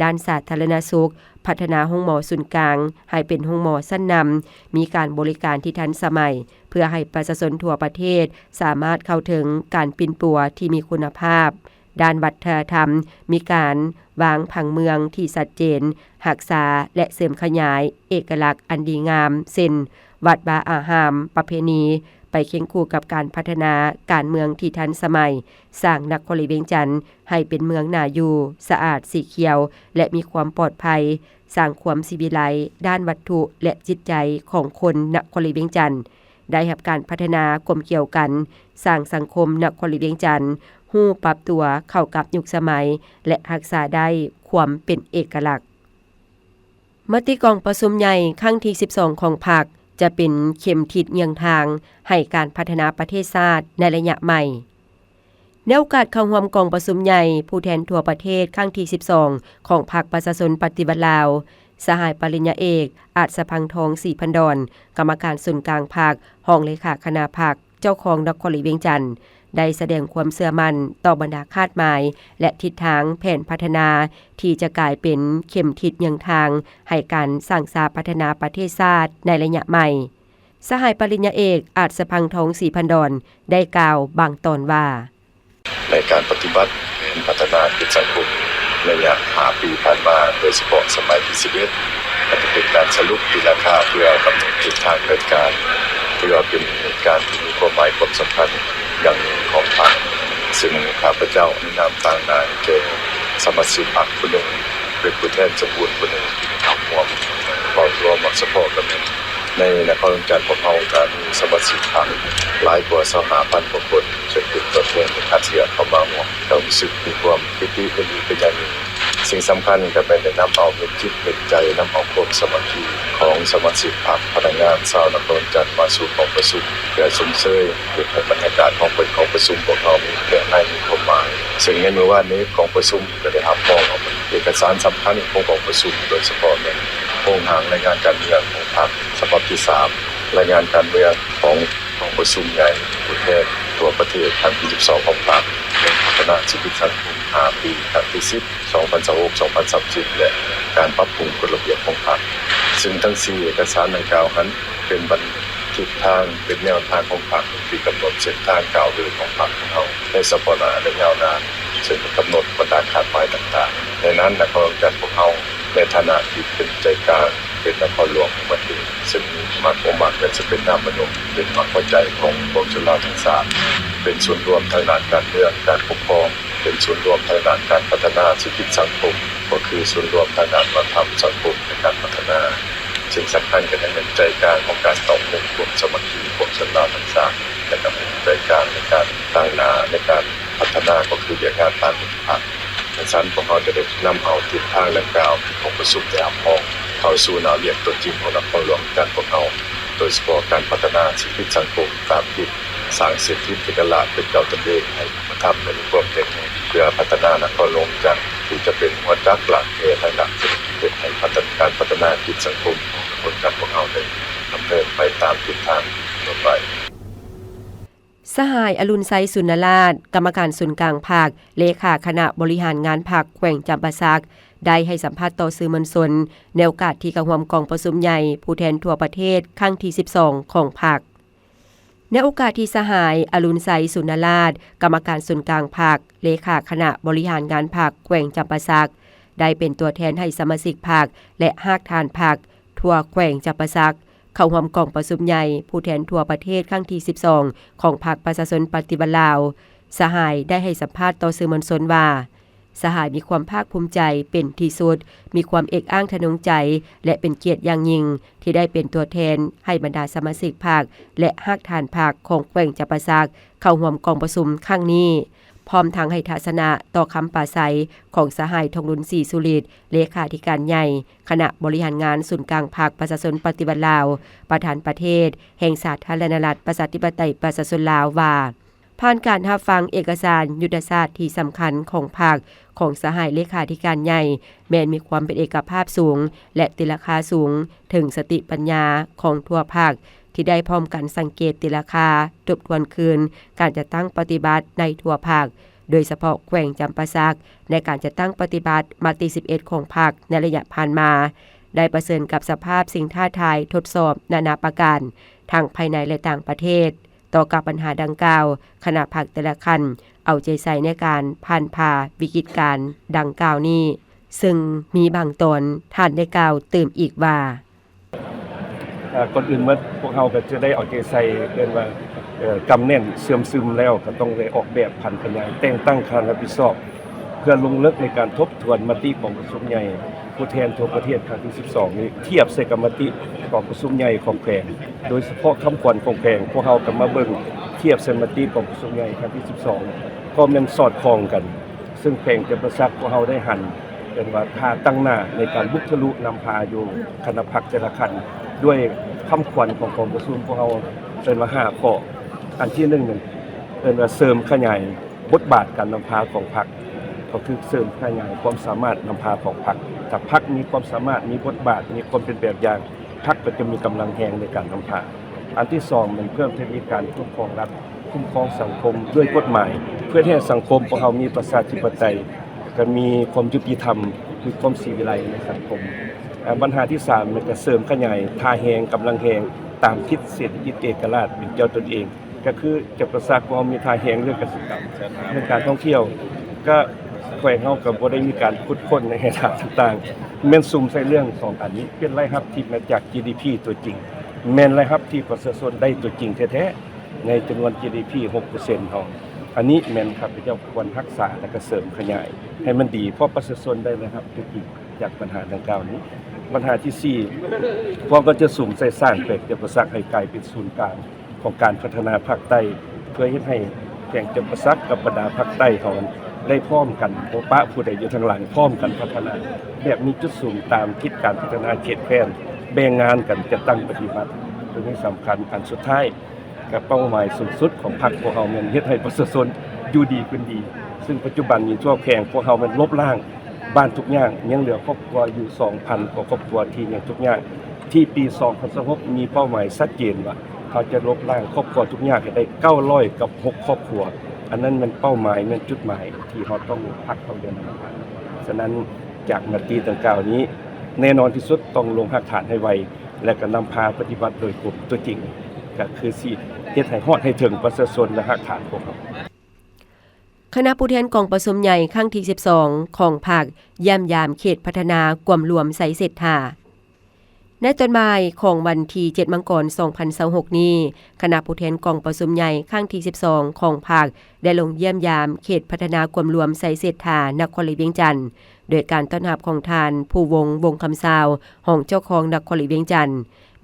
ດ້ານສາທາລະນະສຸກ, ພັດທະນາໂຮງໝໍສູນກາງໃຫ້ເປັນໂຮງໝໍຊັ້ນນຳ, ມີການບໍລິການທີ່ທັນສະໄໝ, ເພື່ອໃຫ້ປະຊາຊົນທົ່ວປະເທດສາມາດເຂົ້າເຖິງການປິ່ນປົວທີ່ມີຄຸນນະພາບ. ດ້ານວັດທະນະທຳ, ມີການວາງຜັງເມືອງທີ່ຊັດເຈນ, ຮັກສາ ແລະ ເສີມຂະຫຍາຍເອກະລັກອັນດີງາມ ເຊັ່ນ ວັດວາອາຮາມ, ປະເພນີ, ໄປຄຽງຄູ່ກັບການພັດທະນາການເມືອງທີ່ທັນສະໄໝ, ສ້າງນະຄອນຫຼວງວຽງຈັນໃຫ້ເປັນເມືອງໜ້າຢູ່, ສະອາດ, ສີຂຽວ ແລະ ມີຄວາມປອດໄພ, ສ້າງຄວາມສີວິໄລດ້ານວັດຖຸ ແລະ ຈິດໃຈຂອງຄົນນະຄອນຫຼວງວຽງຈັນ ໄດ້ຮັບການພັດທະນາກວມກ່ຽວກັນ, ສ້າງສັງຄົມນະຄອນຫຼວງວຽງຈັນຮູ້ປັບຕົວເຂົ້າກັບຍຸກສະໄໝ ແລະ ຮັກສາໄດ້ຄວາມເປັນເອກະລັກ. ມະຕິກອງປະຊຸມໃຫຍ່ຄັ້ງທີສິບສອງຂອງພັກ ຈະເປັນເຂັມທິດເຍືອງທາງໃຫ້ການພັດທະນາປະເທດຊາດໃນໄລຍະໃໝ່. ໃນໂອກາດເຂົ້າຮ່ວມກອງປະຊຸມໃຫຍ່ຜູ້ແທນທົ່ວປະເທດຄັ້ງທີສິບສອງຂອງພັກປະຊາຊົນປະຕິວັດລາວ, ສະຫາຍປະລິນຍາເອກ ອາດສະພັງທອງ ສີພັນດອນ, ກຳມະການສູນກາງພັກ, ຮອງເລຂາຄະນະພັກ, ເຈົ້າຄອງນະຄອນຫຼວງວຽງຈັນ ໄດ້ສະແດງຄວາມເຊື່ອໝັ້ນຕໍ່ບັນດາຄາດໝາຍ ແລະ ທິດທາງແຜນພັດທະນາທີ່ຈະກາຍເປັນເຂັມທິດເຍືອງທາງໃຫ້ການສ້າງສາພັດທະນາປະເທດຊາດໃນໄລຍະໃໝ່. ສະຫາຍປະລິນຍາເອກ ອາດສະພັງທອງ ສີພັນດອນ ໄດ້ກ່າວບາງຕອນວ່າ, ໃນການປະຕິບັດແຜນພັດທະນາເຂດສັງຄົມໄລຍະຫ້າປີຜ່ານມາ, ໂດຍສະເພາະສະໄໝທີສິບເອັດ ກໍຈະເປັນການສະຫຼຸບຕີລາຄາເພື່ອກຳນົດທິດທາງແຜນການ, ຖືວ່າເປັນເຫດການທີ່ມີຄວາມໝາຍຄວາມສຳຄັນຢ່າງຍິ່ງຂອງພັກ, ເຊິ່ງຂ້າພະເຈົ້າໃນນາມຕາງໜ້າແກ່ສະມາຊິກພັກຜູ້ໜຶ່ງ, ເປັນຜູ້ແທນສະກຸນຜູ້ໜຶ່ງທີ່ໄດ້ເຂົ້າຮ່ວມເວົ້າຕົວມາສະເພາະກັນ. ໃນນະຄອນຫຼວງວຽງຈັນຂອງເຮົາກໍມີສະມາຊິກພັກຫຼາຍກວ່າຊາວຫ້າພັນກວ່າຄົນ, ເຊິ່ງເປັນຕົວແທນທີ່ຄັດເລືອກເຂົ້າມາຮ່ວມ, ກໍຮູ້ສຶກມີຄວາມປີຕິຍິນດີເປັນຢ່າງຍິ່ງ. ສິ່ງສຳຄັນກໍແມ່ນໄດ້ນຳເອົາມິດຈິດມິດໃຈ, ນຳເອົາຄວາມສາມັກຄີຂອງສະມາຊິກພັກ, ພະນັກງານຊາວນະຄອນຫຼວງວຽງຈັນມາສູ່ກອງປະຊຸມ ເພື່ອຊົມເຊີຍ ເຮັດໃຫ້ບັນຍາກາດຂອງເພິ່ນ ກອງປະຊຸມພວກເຮົາມີແກ່ໃນມີຄວາມໝາຍ. ເຊິ່ງໃນມື້ວານນີ້ ກອງປະຊຸມກໍໄດ້ຮັບຮອງເອົາເອກະສານສຳຄັນຂອງກອງປະຊຸມ, ໂດຍສະເພາະແມ່ນໂຄງຮ່າງລາຍງານການເມືອງຂອງພັກສະບັບທີສາມ, ລາຍງານການເມືອງຂອງກອງປະຊຸມໃຫຍ່ຜູ້ແທນທົ່ວປະເທດຄັ້ງທີສິບສອງຂອງພັກ, ເລື່ອງພັດທະນາຊີວິດສັງຄົມຫ້າປີຄັ້ງທີສິບ ສອງພັນຊາວຫົກ ສອງພັນສາມສິບ ແລະ ການປັບປຸງກົດລະບຽບຂອງພັກ. ເຊິ່ງທັງສີ່ເອກະສານດັ່ງກ່າວຫັ້ນ ເປັນບັນ ທິດທາງ ເປັນແນວທາງຂອງພັກທີ່ກຳນົດເສັ້ນທາງກ້າວເດີນຂອງພັກຂອງເຮົາໃນສະເພາະໜ້າ ແລະ ຍາວນານ, ເຊິ່ງກຳນົດບັນດາຄາດໝາຍຕ່າງໆ. ໃນນັ້ນ ນະຄອນຫຼວງວຽງຈັນຂອງເຮົາ ໃນຖານະທີ່ເປັນໃຈກາງ, ເປັນນະຄອນຫຼວງຂອງປະເທດ, ເຊິ່ງມີໝາກອົງໝາກແກ່ນ ເຊິ່ງເປັນນ້ຳມະດົນ, ເປັນໝາກຫົວໃຈຂອງປວງຊົນລາວທັງຊາດ, ເປັນສູນລວມທາງດ້ານການເມືອງ, ການປົກຄອງ, ເປັນສູນລວມທາງດ້ານການພັດທະນາເສດຖະກິດສັງຄົມ, ກໍຄືສູນລວມທາງດ້ານວັດທະນະທຳສັງຄົມໃນການພັດທະນາ, ເຊິ່ງສຳຄັນກໍຍັງແມ່ນໃຈກາງຂອງການເຕົ້າໂຮມຄວາມສາມັກຄີຂອງຊົນລາວທັງຊາດ ແລະ ກໍແມ່ນໃຈກາງໃນການຕັ້ງໜ້າໃນການພັດທະນາ ກໍຄືວຽກງານຕ່າງປະເທດຂອງພັກ. ດັ່ງຊັ້ນ ພວກເຮົາຈະໄດ້ນຳເອົາທິດທາງດັ່ງກ່າວທີ່ກອງປະຊຸມໄດ້ຮັບຮອງ ເຂົ້າສູ່ໜ້າວຽກຕົວຈິງຂອງນະຄອນຫຼວງວຽງຈັນຂອງເຮົາ, ໂດຍສະເພາະການພັດທະນາເສດຖະກິດສັງຄົມຕາມທິດ ສ້າງເສດຖະກິດເອກະລາດເປັນເຈົ້າຕົນເອງໃຫ້ ທຳໃຫ້ມີຄວາມແຂງແຮງ ເພື່ອພັດທະນານະຄອນຫຼວງວຽງຈັນ ທີ່ຈະເປັນຫົວຈັກຫຼັກໃນທາງດ້ານເສດຖະກິດ ເຮັດໃຫ້ພັດທະນາ ການພັດທະນາກິດສັງຄົມຂອງຂະບວນການພວກເຮົາໄດ້ດຳເນີນໄປຕາມທິດທາງຕໍ່ໄປ. ສະຫາຍ ອະລຸນໄຊ ສຸນນະລາດ ກຳມະການສູນກາງພັກ, ເລຂາຄະນະບໍລິຫານງານພັກແຂວງຈຳປາສັກ ໄດ້ໃຫ້ສຳພາດຕໍ່ສື່ມວນຊົນ ໃນໂອກາດທີ່ເຂົ້າຮ່ວມກອງປະຊຸມໃຫຍ່ຜູ້ແທນທົ່ວປະເທດຄັ້ງທີສິບສອງຂອງພັກ. ໃນໂອກາດທີ່ສະຫາຍ ອະລຸນໄຊ ສຸນນະລາດ ກຳມະການສູນກາງພັກ, ເລຂາຄະນະບໍລິຫານງານພັກແຂວງຈຳປາສັກ ໄດ້ເປັນຕົວແທນໃຫ້ສະມາຊິກພັກ ແລະ ຮາກຖານພັກທົ່ວແຂວງຈຳປາສັກ ເຂົ້າຮ່ວມກອງປະຊຸມໃຫຍ່ຜູ້ແທນທົ່ວປະເທດຄັ້ງທີສິບສອງຂອງພັກປະຊາຊົນປະຕິວັດລາວ. ສະຫາຍໄດ້ໃຫ້ສຳພາດຕໍ່ສື່ມວນຊົນວ່າ, ສະຫາຍມີຄວາມພາກພູມໃຈເປັນທີ່ສຸດ, ມີຄວາມເອກອ້າງທະນົງໃຈ ແລະ ເປັນກຽດຢ່າງຍິ່ງທີ່ໄດ້ເປັນຕົວແທນໃຫ້ບັນດາສະມາຊິກພັກ ແລະ ຮາກຖານພັກຂອງແຂວງຈຳປາສັກເຂົ້າຮ່ວມກອງປະຊຸມຄັ້ງນີ້, ພ້ອມທັງໃຫ້ທັດສະນະຕໍ່ຄຳປາໄສຂອງສະຫາຍ ທອງລຸນ ສີສຸລິດ ເລຂາທິການໃຫຍ່ຄະນະບໍລິຫານງານສູນກາງພັກປະຊາຊົນປະຕິວັດລາວ, ປະທານປະເທດແຫ່ງສາທາລະນະລັດ ປະຊາທິປະໄຕ ປະຊາຊົນລາວວ່າ, ຜ່ານການຮັບຟັງເອກະສານຍຸດທະສາດທີ່ສຳຄັນຂອງພັກ ຂອງສະຫາຍເລຂາທິການໃຫຍ່ ແມ່ນມີຄວາມເປັນເອກະພາບສູງ ແລະ ຕີລາຄາສູງເຖິງສະຕິປັນຍາຂອງທົ່ວພັກ ທີ່ໄດ້ພ້ອມກັນສັງເກດຕີລາຄາ, ທົບທວນຄືນການຈັດຕັ້ງປະຕິບັດໃນທົ່ວພັກ, ໂດຍສະເພາະແຂວງຈຳປາສັກ ໃນການຈັດຕັ້ງປະຕິບັດມະຕິສິບເອັດຂອງພັກໃນໄລຍະຜ່ານມາ ໄດ້ປະເຊີນກັບສະພາບສິ່ງທ້າທາຍທົດສອບນານາປະການ ທັງພາຍໃນ ແລະ ຕ່າງປະເທດ. ຕໍ່ກັບບັນຫາດັ່ງກ່າວ, ຄະນະພັກແຕ່ລະຂັ້ນເອົາໃຈໃສ່ໃນການຜ່ານຜ່າວິກິດການດັ່ງກ່າວນີ້, ເຊິ່ງມີບາງຕອນທ່ານໄດ້ກ່າວຕື່ມອີກວ່າ, ເອີ່ ກ່ອນອື່ນໝົດ ພວກເຮົາກໍຈະໄດ້ເອົາໃຈໃສ່ ເອີ້ນວ່າ ເອີ່ ກຳແໜ້ນເຊື່ອມຊຶມແລ້ວ ກໍຕ້ອງໄດ້ອອກແບບຜັນຂະຫຍາຍ ແຕ່ງຕັ້ງຄະນະຮັບຜິດຊອບ ເພື່ອລົງເລິກໃນການທົບທວນມະຕິກອງປະຊຸມໃຫຍ່ ຜູ້ແທນທົ່ວປະເທດຄັ້ງທີສິບສອງນີ້ ທຽບໃສ່ກັບມະຕິກອງປະຊຸມໃຫຍ່ຂອງແຂວງ, ໂດຍສະເພາະຄຳຂວັນຂອງແຂວງ ພວກເຮົາກໍມາເບິ່ງທຽບໃສ່ມະຕິກອງປະຊຸມໃຫຍ່ຄັ້ງທີສິບສອງ ກໍແມ່ນສອດຄ່ອງກັນ. ເຊິ່ງແຂວງຈຳປາສັກພວກເຮົາໄດ້ຫັນເປັນວ່າທ່າຕັ້ງໜ້າໃນການບຸກທະລຸນຳພາຢູ່ຄະນະພັກແຕ່ລະຂັ້ນ ດ້ວຍຄຳຂວັນຂອງກອງປະຊຸມພວກເຮົາເອີ້ນວ່າຫ້າຂໍ້. ອັນທີໜຶ່ງນັ້ນເອີ້ນວ່າເສີມຂະຫຍາຍ ບົດບາດການນຳພາຂອງພັກ ກໍຄືເສີມຂະຫຍາຍຄວາມສາມາດນຳພາຂອງພັກ. ຖ້າພັກມີຄວາມສາມາດ, ມີບົດບາດ, ມີຄວາມເປັນແບບຢ່າງ, ພັກກໍຈະມີກຳລັງແຮງໃນການນຳພາ. ອັນທີສອງ ແມ່ນເພີ່ມເທັກນິກການຄຸ້ມຄອງລັດ, ຄຸ້ມຄອງສັງຄົມດ້ວຍກົດໝາຍ ເພື່ອໃຫ້ສັງຄົມພວກເຮົາມີປະຊາທິປະໄຕ, ແລະ ກໍມີຄວາມຍຸຕິທຳ, ມີຄວາມສີວິໄລໃນສັງຄົມ. ອາ, ບັນຫາທີສາມ ແມ່ນກະເສີມຂະຫຍາຍທ່າແຮງ, ກຳລັງແຮງ ຕາມທິດເສດຖະກິດເອກະລາດເປັນເຈົ້າຕົນເອງ. ກໍຄືຈຳປາສັກເຮົາມີທ່າແຮງເລື່ອງກະສິກຳ, ເລື່ອງການທ່ອງທ່ຽວ, ກໍແຂວງເຮົາກໍບໍ່ໄດ້ມີການຂຸດຄົ້ນໃນແຮ່ທາດຕ່າງໆ, ແມ່ນສຸມໃສ່ເລື່ອງສອງອັນນີ້ ເປັນລາຍຮັບທີ່ມາຈາກ ຈີ ດີ ພີ ຕົວຈິງ, ແມ່ນລາຍຮັບທີ່ປະຊາຊົນໄດ້ຕົວຈິງແທ້ໆ ໃນຈຳນວນ ຈີ ດີ ພີ ຫົກເປີເຊັນຂອງ. ອັນນີ້ແມ່ນຂ້າພະເຈົ້າຄວນຮັກສາ ແລະ ກະເສີມຂະຫຍາຍໃຫ້ມັນດີ ເພາະປະຊາຊົນໄດ້ລາຍຮັບຕົວຈິງຈາກບັນຫາດັ່ງກ່າວນີ້. ບັນຫາທີສີ່ ພວກເຮົາຈະສຸມໃສ່ສ້າງແຂວງຈຳປາສັກໃຫ້ກາຍເປັນສູນກາງ ຂອງການພັດທະນາພາກໃຕ້ ເພື່ອເຮັດໃຫ້ແຂວງຈຳປາສັກກັບບັນດາພາກໃຕ້ເຮົາໄດ້ພ້ອມກັນ, ບໍ່ປະຜູ້ໃດຢູ່ທາງຫຼັງ, ພ້ອມກັນພັດທະນາແບບມີຈຸດສຸມຕາມທິດການພັດທະນາເຂດແຄວ້ນ, ແບ່ງງານກັນຈັດຕັ້ງປະຕິບັດ. ຕົວນີ້ສຳຄັນ. ອັນສຸດທ້າຍ ກັບເປົ້າໝາຍສູງສຸດຂອງພັກພວກເຮົາແມ່ນເຮັດໃຫ້ປະຊາຊົນຢູ່ດີກິນດີ, ເຊິ່ງປັດຈຸບັນນີ້ທົ່ວແຂວງພວກເຮົາແມ່ນລົບລ້າງ ບ້ານທຸກຍາກ, ຍັງເຫຼືອຄອບຄົວຢູ່ສອງພັນກວ່າຄອບຄົວທີ່ຍັງທຸກຍາກ. ທີ່ປີສອງພັນຊາວຫົກ ມີເປົ້າໝາຍຊັດເຈນວ່າ ເຮົາຈະລົບລ້າງຄອບຄົວທຸກຍາກໃຫ້ໄດ້ເກົ້າຮ້ອຍກັບຫົກຄອບຄົວ. ອັນນັ້ນແມ່ນເປົ້າໝາຍ, ແມ່ນຈຸດໝາຍທີ່ເຮົາຕ້ອງ, ພັກເຮົາເດີນໜ້າໄປ. ສະນັ້ນ ຈາກມະຕິດັ່ງກ່າວນີ້ ແນ່ນອນທີ່ສຸດຕ້ອງລົງຮາກຖານໃຫ້ໄວ ແລະ ກໍນຳພາປະຕິບັດໂດຍກົມຕົວຈິງ, ກໍຄືຊິເຮັດໃຫ້ຮອດໃຫ້ເຖິງປະຊາຊົນ ແລະ ຮາກຖານພວກເຮົາ. ຄະນະຜູ້ແທນກອງປະຊຸມໃຫຍ່ຄັ້ງທີສິບສອງຂອງພັກ ຢ້ຽມຢາມເຂດພັດທະນາກວມລວມໄຊເສດຖາ. ໃນຕອນບ່າຍຂອງວັນທີເຈັດ ມັງກອນ ສອງພັນຊາວຫົກນີ້, ຄະນະຜູ້ແທນກອງປະຊຸມໃຫຍ່ຄັ້ງທີສິບສອງຂອງພັກ ໄດ້ລົງຢ້ຽມຢາມເຂດພັດທະນາກວມລວມໄຊເສດຖາ ນະຄອນຫຼວງວຽງຈັນ, ໂດຍການຕ້ອນຮັບຂອງທ່ານ ພູວົງ ວົງຄຳຊາວ ຮອງເຈົ້າຄອງນະຄອນຫຼວງວຽງຈັນ,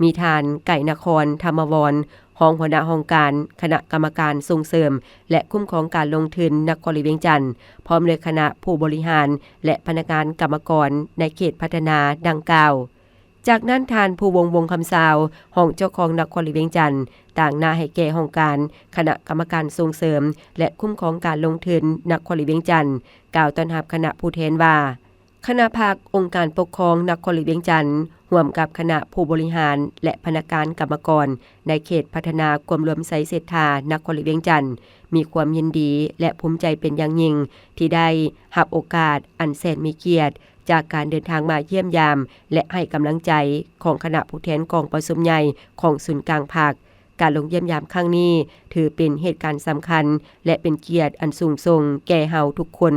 ມີທ່ານ ໄກນະຄອນ ທຳມະວອນ ຮອງຫົວໜ້າຫ້ອງການຄະນະກຳມະການສົ່ງເສີມ ແລະ ຄຸ້ມຄອງການລົງທຶນນະຄອນຫຼວງວຽງຈັນ, ພ້ອມດ້ວຍຄະນະຜູ້ບໍລິຫານ ແລະ ພະນັກງານກຳມະກອນໃນເຂດພັດທະນາດັ່ງກ່າວ. ຈາກນັ້ນ ທ່ານ ພູວົງ ວົງຄຳຊາວ ຮອງເຈົ້າຄອງນະຄອນຫຼວງວຽງຈັນ ຕາງໜ້າໃຫ້ແກ່ຫ້ອງການຄະນະກຳມະການສົ່ງເສີມ ແລະ ຄຸ້ມຄອງການລົງທຶນນະຄອນຫຼວງວຽງຈັນ ກ່າວຕ້ອນຮັບຄະນະຜູ້ແທນວ່າ ຄະນະພັກ, ອົງການປົກຄອງນະຄອນຫຼວງວຽງຈັນ ຮ່ວມກັບຄະນະຜູ້ບໍລິຫານ ແລະ ພະນັກງານກຳມະກອນໃນເຂດພັດທະນາກວມລວມໄຊເສດຖານະຄອນຫຼວງວຽງຈັນ ມີຄວາມຍິນດີ ແລະ ພູມໃຈເປັນຢ່າງຍິ່ງ ທີ່ໄດ້ຮັບໂອກາດອັນແສນມີກຽດ ຈາກການເດີນທາງມາຢ້ຽມຢາມ ແລະ ໃຫ້ກຳລັງໃຈຂອງຄະນະຜູ້ແທນກອງປະຊຸມໃຫຍ່ຂອງສູນກາງພັກ. ການລົງຢ້ຽມຢາມຄັ້ງນີ້ ຖືເປັນເຫດການສຳຄັນ ແລະ ເປັນກຽດອັນສູງສົ່ງແກ່ເຮົາທຸກຄົນ,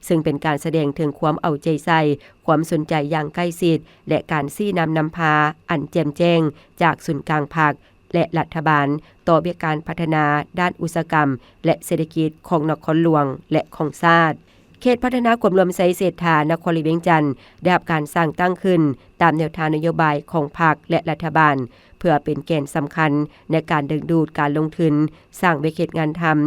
ເຊິ່ງເປັນການສະແດງເຖິງຄວາມເອົາໃຈໃສ່, ຄວາມສົນໃຈຢ່າງໃກ້ຊິດ ແລະ ການຊີ້ນຳນຳພາອັນແຈ່ມແຈ້ງຈາກສູນກາງພັກ ແລະ ລັດຖະບານ ຕໍ່ວຽກການພັດທະນາດ້ານອຸດສາຫະກຳ ແລະ ເສດຖະກິດຂອງນະຄອນຫຼວງ ແລະ ຂອງຊາດ. ເຂດພັດທະນາກວມລວມໄຊເສດຖານະຄອນຫຼວງວຽງຈັນ ໄດ້ຮັບການສ້າງຕັ້ງຂຶ້ນຕາມແນວທາງນະໂຍບາຍຂອງພັກ ແລະ ລັດຖະບານ ເພື່ອເປັນແກນສຳຄັນໃນການດຶງດູດການລົງທຶນ, ສ້າງວຽກເຮັດງານທຳ,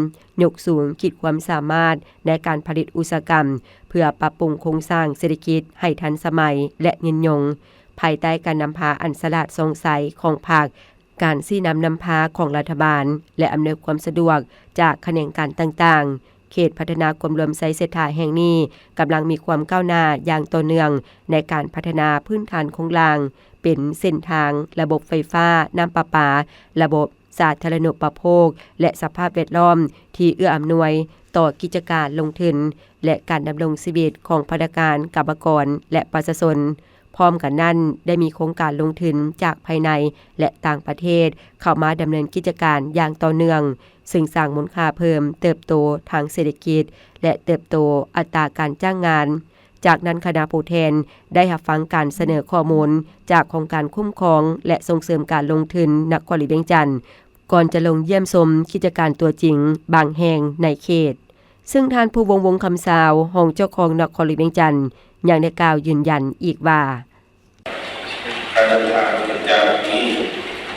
ຍົກສູງຂີດຄວາມສາມາດໃນການຜະລິດອຸດສາຫະກຳ ເພື່ອປັບປຸງໂຄງສ້າງເສດຖະກິດໃຫ້ທັນສະໄໝ ແລະ ຍືນຍົງ, ພາຍໃຕ້ການນຳພາອັນສະຫຼາດສ່ອງໃສຂອງພັກ, ການຊີ້ນຳນຳພາຂອງລັດຖະບານ ແລະ ອຳນວຍຄວາມສະດວກຈາກຂະແໜງການຕ່າງໆ. ເຂດພັດທະນາກວມລວມໄຊເສດຖາແຫ່ງນີ້ ກຳລັງມີຄວາມກ້າວໜ້າຢ່າງຕໍ່ເນື່ອງໃນການພັດທະນາພື້ນຖານໂຄງລ່າງ ເປັນເສັ້ນທາງ, ລະບົບໄຟຟ້າ, ນ້ຳປະປາ, ລະບົບສາທາລະນຸປະໂພກ ແລະ ສະພາບແວດລ້ອມທີ່ເອື້ອອຳນວຍຕໍ່ກິດຈະການລົງທຶນ ແລະ ການດຳລົງຊີວິດຂອງພະນັກງານ, ກຳມະກອນ ແລະ ປະຊາຊົນ. ພ້ອມກັນນັ້ນ ໄດ້ມີໂຄງການລົງທຶນຈາກພາຍໃນ ແລະ ຕ່າງປະເທດ ເຂົ້າມາດຳເນີນກິດຈະການຢ່າງຕໍ່ເນື່ອງ, ເຊິ່ງສ້າງມູນຄ່າເພີ່ມ, ເຕີບໂຕທາງເສດຖະກິດ ແລະ ເຕີບໂຕອັດຕາການຈ້າງງານ. ຈາກນັ້ນ ຄະນະຜູ້ແທນໄດ້ຮັບຟັງການສະເໜີຂໍ້ມູນຈາກຫ້ອງການຄຸ້ມຄອງ ແລະ ສົ່ງເສີມການລົງທຶນນະຄອນຫຼວງວຽງຈັນ ກ່ອນຈະລົງຢ້ຽມຊົມກິດຈະການຕົວຈິງບາງແຫ່ງໃນເຂດ. ເຊິ່ງທ່ານ ພູວົງ ວົງຄຳຊາວ ຮອງເຈົ້າຄອງນະຄອນຫຼວງວຽງຈັນ ຍັງໄດ້ກ່າວຢືນຢັນອີກວ່າ ການເດີນທາງເປັນຢ່າງນີ້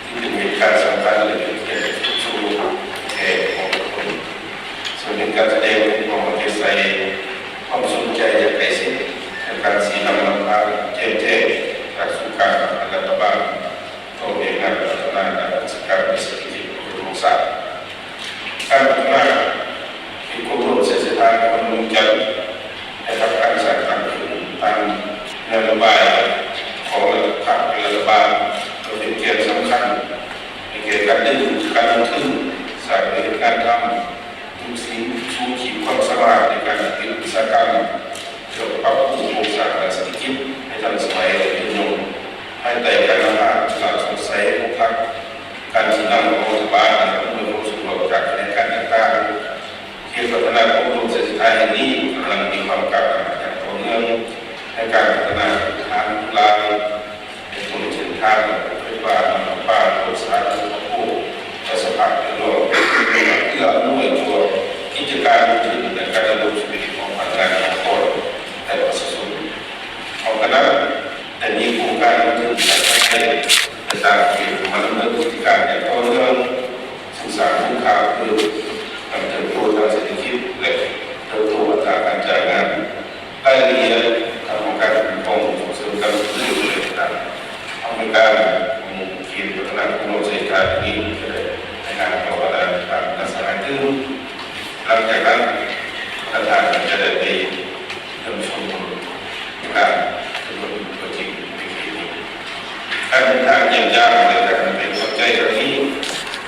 ຖືເປັນເຫດການສຳຄັນ ແລະ ເປັນກຽດສູງແກ່ຂອງທຸກຄົນ, ເຊິ່ງເປັນການສະແດງເຖິງຄວາມເອົາໃຈໃສ່, ຄວາມສົນໃຈຢ່າງໃກ້ຊິດ ແລະ ການຊີ້ນຳນຳພາແຈ່ມແຈ້ງຈາກສູນກາງ ແລະ ລັດຖະບານ ຕໍ່ວຽກງານພັດທະນາດ້ານເສດຖະກິດຂອງຊາດ. ການພັດທະນາເຂດກວມລວມໄຊເສດຖານະຄອນຫຼວງວຽງຈັນ ໄດ້ຮັບການສ້າງຕັ້ງຂຶ້ນຕາມນະໂຍບາຍຂອງລັດຖະບານ ແລະ ລັດຖະບານ ເພື່ອເປັນແກນສຳຄັນໃນການດຶງດູດການລົງທຶນ, ສ້າງວຽກເຮັດງານທຳ, ສູງຂີດຄວາມສາມາດໃນການຜະລິດອຸດສາຫະກຳ, ເພື່ອປັບປຸງໂຄງສ້າງດ້ານເສດຖະກິດໃຫ້ທັນສະໄໝ ແລະ ຍືນຍົງ ພາຍໃຕ້ການນຳພາອັນສະຫຼາດສ່ອງໃສຂອງພັກ, ການຊີ້ນຳຂອງລັດຖະບານ ແລະ ອຳນວຍຄວາມສະດວກຈາກຂະແໜງການຕ່າງໆ. ເຂດພັດທະນາກວມລວມໄຊເສດຖາແຫ່ງນີ້ ກຳລັງມີຄວາມກ້າວໜ້າຢ່າງຕໍ່ເນື່ອງໃນການພັດທະນາເຂດທາງລາງ ເປັນຕົ້ນເສັ້ນທາງລົດໄຟຟ້າ, ນ້ຳປະປາ, ລົດສາທາລະນະອຸປະໂພກ ແລະ ສະພາບແວດລ້ອມ ເອື້ອອຳນວຍຕໍ່ກິດຈະການລົງທຶນ ແລະ ການດຳລົງຊີວິດຂອງພະນັກງານ, ກຳມະກອນ ແລະ ປະຊາຊົນ. ພ້ອມກັນນັ້ນ ໄດ້ມີໂຄງການລົງທຶນຈາກພາຍໃນ ແລະ ຕ່າງປະເທດເຂົ້າມາດຳເນີນກິດຈະການຢ່າງຕໍ່ເນື່ອງ, ເຊິ່ງສ້າງມູນຄ່າເພີ່ມ, ການເຕີບໂຕທາງເສດຖະກິດ ແລະ ເຕີບໂຕອັດຕາການຈ້າງງານ. ລາຍລະອຽດຂອງການຄຸ້ມຄອງສົ່ງເສີມການລົງທຶນ ແລະ ການອຳນວຍການຂອງເຂດພັດທະນາກວມລວມໄຊເສດຖານີ້ ຈະໄດ້ລາຍງານຕໍ່ຄະນະກຳມະການລັກສະຫາຍຕື່ມ. ຫຼັງຈາກນັ້ນ ທ່ານປະທານກໍຈະໄດ້ໄປຢ້ຽມຊົມການເປັນຕົວຈິງໃນເຂດນີ້. ການເດີນທາງຢ້ຽມຢາມ ແລະ ການໄປກຳລັງໃຈຄັ້ງນີ້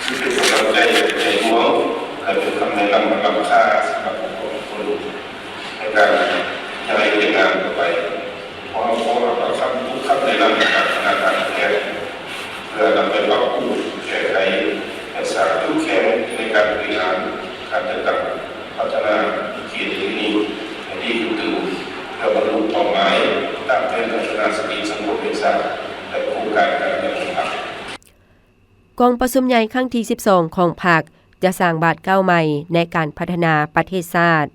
ຄືເປັນກຳລັງໃຈໃຫຍ່ຫຼວງ ແລະ ເປັນຄຳແນະນຳອັນລ້ຳຄ່າສຳລັບພວກເຮົາທຸກຄົນ ໃນການຂະຫຍາຍວຽກງານຕໍ່ໄປ. ພວກເຮົາຂໍຮັບເອົາຄຳ ທຸກຄຳແນະນຳຈາກຄະນະການແພດ ເພື່ອນຳໄປປັບປຸງແກ້ໄຂ ແລະ ສ້າງຈຸດແຂງໃນການບໍລິຫານ, ການຈັດຕັ້ງ, ພັດທະນາເຂດແຫ່ງນີ້ໃຫ້ດີຂຶ້ນຕື່ມ ເພື່ອບັນລຸເປົ້າໝາຍຕາມແຜນພັດທະນາເສດຖະກິດສັງຄົມແຫ່ງຊາດ ແລະ ໂຄງການການເມືອງຂອງພັກ. ກອງປະຊຸມໃຫຍ່ຄັ້ງທີສິບສອງຂອງພັກ ຈະສ້າງບາດກ້າວໃໝ່ໃນການພັດທະນາປະເທດຊາດ.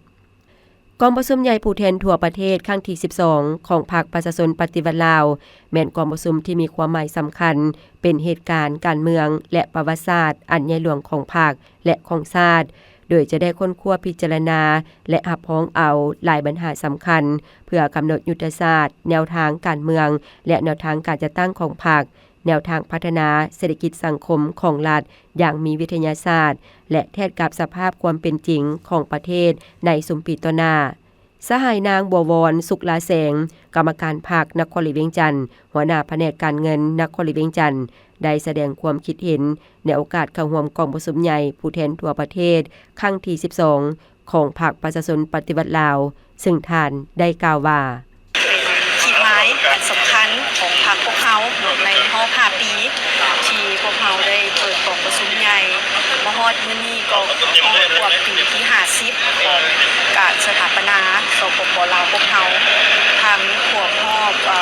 ກອງປະຊຸມໃຫຍ່ຜູ້ແທນທົ່ວປະເທດຄັ້ງທີສິບສອງຂອງພັກປະຊາຊົນປະຕິວັດລາວ ແມ່ນກອງປະຊຸມທີ່ມີຄວາມໝາຍສຳຄັນ ເປັນເຫດການການເມືອງ ແລະ ປະຫວັດສາດອັນໃຫຍ່ຫຼວງຂອງພັກ ແລະ ຂອງຊາດ, ໂດຍຈະໄດ້ຄົ້ນຄວ້າພິຈາລະນາ ແລະ ຮັບຮອງເອົາຫຼາຍບັນຫາສຳຄັນ ເພື່ອກຳນົດຍຸດທະສາດ, ແນວທາງການເມືອງ ແລະ ແນວທາງການຈັດຕັ້ງຂອງພັກ, ແນວທາງພັດທະນາເສດຖະກິດສັງຄົມຂອງລັດຢ່າງມີວິທະຍາສາດ ແລະ ທຽບກັບສະພາບຄວາມເປັນຈິງຂອງປະເທດໃນຊຸມປີຕໍ່ໜ້າ. ສະຫາຍນາງ ບົວວອນ ສຸກລາແສງ, ກຳມະການພັກນະຄອນຫຼວງວຽງຈັນ, ຫົວໜ້າພະແນກການເງິນນະຄອນຫຼວງວຽງຈັນ, ໄດ້ສະແດງຄວາມຄິດເຫັນໃນໂອກາດເຂົ້າຮ່ວມກອງປະຊຸມໃຫຍ່ຜູ້ແທນທົ່ວປະເທດ ຄັ້ງທີສິບສອງ ຂອງພັກປະຊາຊົນປະຕິວັດລາວ, ເຊິ່ງທ່ານໄດ້ກ່າວວ່າ. ເປັນຂີດໝາຍອັນສຳຄັນຂອງພັກພວກເຮົາເນາະ ໃນຮອບຫ້າປີ ທີ່ພວກເຮົາໄດ້ເປີດກອງປະຊຸມໃຫຍ່ ມາຮອດມື້ນີ້ກໍຮອດຄວບປີທີຫ້າສິບ ຂອງການສະຖາປະນາ ສປປ ລາວພວກເຮົາ ທັງຄວບຮອບ ເອີ່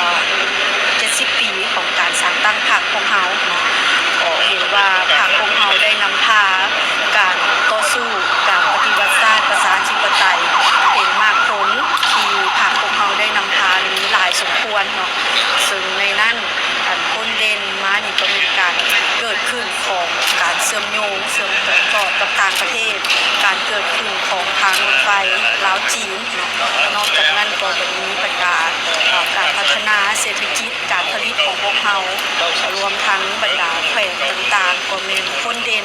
ເຈັດສິບປີຂອງການສ້າງຕັ້ງພັກພວກເຮົາເນາະ ກໍເຫັນວ່າພັກພວກເຮົາໄດ້ນຳພາການຕໍ່ສູ້ການປະຕິວັດຊາດປະຊາທິປະໄຕ ເປັນໝາກຜົນທີ່ພັກພວກເຮົາໄດ້ນຳພາມີຫຼາຍສົມຄວນເນາະ ເຊິ່ງໃນນັ້ນ ອັນພົ້ນເດັ່ນມານີ້ກໍແມ່ນການເກີດຂຶ້ນຂອງການເຊື່ອມໂຍງ ເຊື່ອມຕໍ່ກັບຕ່າງປະເທດ, ການເກີດຂຶ້ນຂອງທາງລົດໄຟລາວຈີນເນາະ. ນອກຈາກນັ້ນກໍໄດ້ມີບັນດາ ເອີ່ ການພັດທະນາເສດຖະກິດ, ການຜະລິດຂອງພວກເຮົາ, ລວມທັງບັນດາແຂວງຕ່າງໆ ກໍແມ່ນພົ້ນເດັ່ນ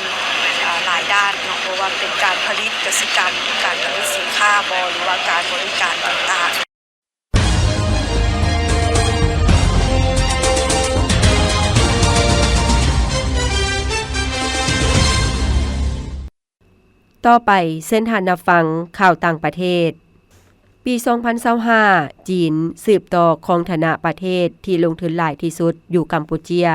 ເອີ່ ຫຼາຍດ້ານເນາະ, ບໍ່ວ່າເປັນການຜະລິດກະສິກຳ, ການຜະລິດສິນຄ້າບໍ ຫຼືວ່າການບໍລິການຕ່າງໆ. ຕໍ່ໄປເຊີນທ່ານຮັບຟັງຂ່າວຕ່າງປະເທດ. ປີສອງພັນຊາວຫ້າ ຈີນສືບຕໍ່ຄອງຖານະປະເທດທີ່ລົງທຶນຫຼາຍທີ່ສຸດຢູ່ກຳປູເຈຍ.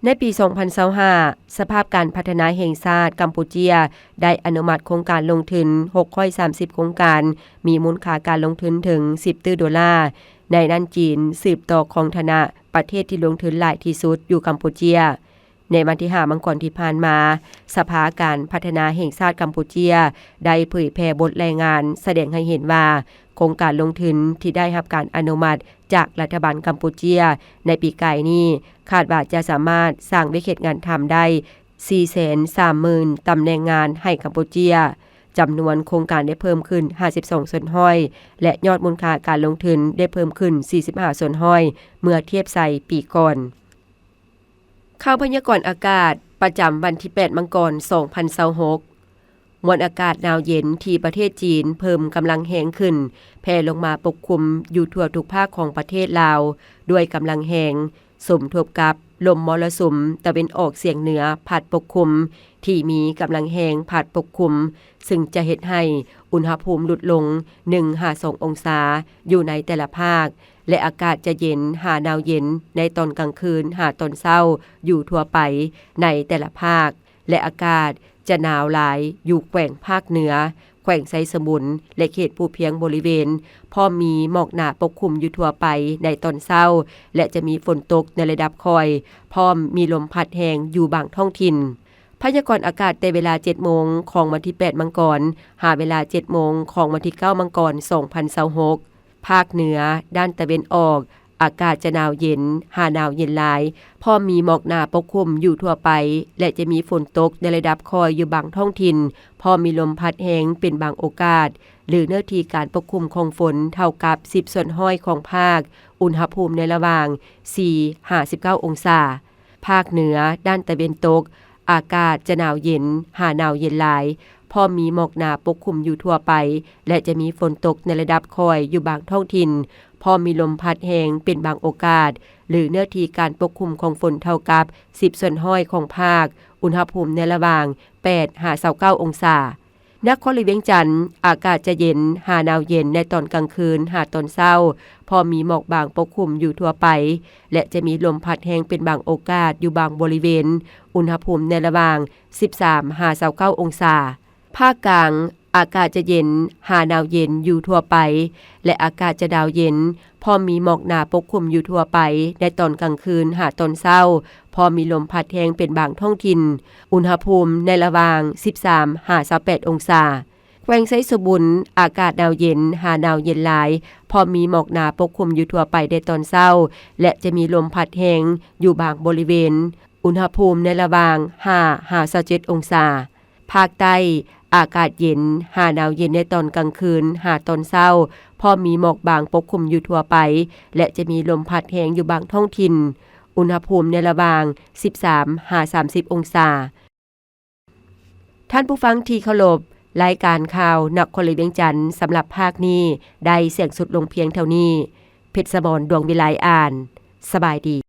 ໃນປີສອງພັນຊາວຫ້າ ສະພາບການພັດທະນາແຫ່ງຊາດກຳປູເຈຍໄດ້ອະນຸມັດໂຄງການລົງທຶນຫົກຮ້ອຍສາມສິບໂຄງການ, ມີມູນຄ່າການລົງທຶນເຖິງສິບຕື້ໂດລາ. ໃນນັ້ນຈີນສືບຕໍ່ຄອງຖານະປະເທດທີ່ລົງທຶນຫຼາຍທີ່ສຸດຢູ່ກຳປູເຈຍ. ໃນວັນທີຫ້າມັງກອນທີ່ຜ່ານມາ, ສະພາການພັດທະນາແຫ່ງຊາດກຳປູເຈຍໄດ້ເຜີຍແຜ່ບົດລາຍງານສະແດງໃຫ້ເຫັນວ່າ ໂຄງການລົງທຶນທີ່ໄດ້ຮັບການອະນຸມັດຈາກລັດຖະບານກຳປູເຈຍໃນປີກາຍນີ້ ຄາດວ່າຈະສາມາດສ້າງວຽກເຮັດງານທຳໄດ້ສີ່ແສນສາມໝື່ນຕຳແໜ່ງງານໃຫ້ກຳປູເຈຍ, ຈຳນວນໂຄງການໄດ້ເພີ່ມຂຶ້ນຫ້າສິບສອງສ່ວນຮ້ອຍ ແລະ ຍອດມູນຄ່າການລົງທຶນໄດ້ເພີ່ມຂຶ້ນສີ່ສິບຫ້າສ່ວນຮ້ອຍ ເມື່ອທຽບໃສ່ປີກ່ອນ. ຂ່າວພະຍາກອນອາກາດປະຈຳວັນທີແປດມັງກອນ ສອງພັນຊາວຫົກ. ມວນອາກາດໜາວເຢັນທີ່ປະເທດຈີນເພີ່ມກຳລັງແຮງຂຶ້ນ ແຜ່ລົງມາປົກຄຸມຢູ່ທົ່ວທຸກພາກຂອງປະເທດລາວດ້ວຍກຳລັງແຮງ, ສົມທົບກັບລົມມໍລະສຸມຕາເວັນອອກສຽງເໜືອພັດປົກຄຸມ ທີ່ມີກຳລັງແຮງພັດປົກຄຸມ, ເຊິ່ງຈະເຮັດໃຫ້ອຸນຫະພູມຫຼຸດລົງໜຶ່ງຫາສອງອົງສາຢູ່ໃນແຕ່ລະພາກ ແລະ ອາກາດຈະເຢັນຫາໜາວເຢັນໃນຕອນກາງຄືນຫາຕອນເຊົ້າຢູ່ທົ່ວໄປໃນແຕ່ລະພາກ ແລະ ອາກາດຈະໜາວຫຼາຍຢູ່ແຂວງພາກເໜືອ, ແຂວງໄຊສົມບູນ ແລະ ເຂດພູພຽງບໍລິເວນ, ພ້ອມມີໝອກໜາປົກຄຸມຢູ່ທົ່ວໄປໃນຕອນເຊົ້າ ແລະ ຈະມີຝົນຕົກໃນລະດັບຄ່ອຍ, ພ້ອມມີລົມພັດແຮງຢູ່ບາງທ້ອງຖິ່ນ. ພະຍາກອນອາກາດແຕ່ເວລາເຈັດໂມງຂອງວັນທີແປດມັງກອນ ຫາເວລາເຈັດໂມງຂອງວັນທີເກົ້າມັງກອນ ສອງພັນຊາວຫົກ. ພາກເໜືອດ້ານຕາເວັນອອກ ອາກາດຈະໜາວເຢັນຫາໜາວເຢັນຫຼາຍ, ພ້ອມມີໝອກໜາປົກຄຸມຢູ່ທົ່ວໄປ ແລະ ຈະມີຝົນຕົກໃນລະດັບຄ່ອຍຢູ່ບາງທ້ອງຖິ່ນ, ພ້ອມມີລົມພັດແຮງເປັນບາງໂອກາດ, ຫຼື ເນື້ອທີ່ການປົກຄຸມຂອງຝົນເທົ່າກັບສິບສ່ວນຮ້ອຍຂອງພາກ, ອຸນຫະພູມໃນລະຫວ່າງສີ່ຫາສິບເກົ້າອົງສາ. ພາກເໜືອດ້ານຕາເວັນຕົກ ອາກາດຈະໜາວເຢັນຫາໜາວເຢັນຫຼາຍ, ພ້ອມມີໝອກໜາປົກຄຸມຢູ່ທົ່ວໄປ ແລະ ຈະມີຝົນຕົກໃນລະດັບຄ່ອຍຢູ່ບາງທ້ອງຖິ່ນ, ພ້ອມມີລົມພັດແຮງເປັນບາງໂອກາດ, ຫຼື ເນື້ອທີ່ການປົກຄຸມຂອງຝົນເທົ່າກັບສິບສ່ວນຮ້ອຍຂອງພາກ, ອຸນຫະພູມໃນລະຫວ່າງແປດຫາຊາວເກົ້າອົງສາ. ນະຄອນຫຼວງວຽງຈັນ ອາກາດຈະເຢັນຫາໜາວເຢັນໃນຕອນກາງຄືນຫາຕອນເຊົ້າ, ພໍມີໝອກບາງປົກຄຸມຢູ່ທົ່ວໄປ ແລະ ຈະມີລົມພັດແຮງເປັນບາງໂອກາດຢູ່ບາງບໍລິເວນ, ອຸນຫະພູມໃນລະຫວ່າງສິບສາມຫາຊາວເກົ້າອົງສາ. ພາກກາງ ອາກາດຈະເຢັນຫາໜາວເຢັນຢູ່ທົ່ວໄປ ແລະ ອາກາດຈະໜາວເຢັນ ພ້ອມມີໝອກໜາປົກຄຸມຢູ່ທົ່ວໄປໃນຕອນກາງຄືນຫາຕອນເຊົ້າ, ພ້ອມມີລົມພັດແຮງເປັນບາງທ້ອງຖິ່ນ, ອຸນຫະພູມໃນລະຫວ່າງສິບສາມຫາຊາວແປດອົງສາ. ແຂວງໄຊສົມບູນ ອາກາດໜາວເຢັນຫາໜາວເຢັນຫຼາຍ, ພ້ອມມີໝອກໜາປົກຄຸມຢູ່ທົ່ວໄປໃນຕອນເຊົ້າ ແລະ ຈະມີລົມພັດແຮງຢູ່ບາງບໍລິເວນ, ອຸນຫະພູມໃນລະຫວ່າງຫ້າຫາຊາວເຈັດອົງສາ. ພາກໃຕ້ ອາກາດເຢັນ ຫາໜາວເຢັນໃນຕອນກາງຄືນ ຫາຕອນເຊົ້າ, ພ້ອມມີໝອກບາງປົກຄຸມຢູ່ທົ່ວໄປ ແລະ ຈະມີລົມພັດແຮງຢູ່ບາງທ້ອງຖິ່ນ. ອຸນຫະພູມໃນລະຫວ່າງ ສິບສາມ ຫາ ສາມສິບ ອົງສາ. ທ່ານຜູ້ຟັງທີ່ເຄົາລົບ, ລາຍການຂ່າວນະຄອນຫຼວງວຽງຈັນ ສຳລັບພາກນີ້ ໄດ້ສິ້ນສຸດລົງພຽງເທົ່ານີ້. ເພັດສະໝອນ ດວງວິໄລ ອ່ານ. ສະບາຍດີ.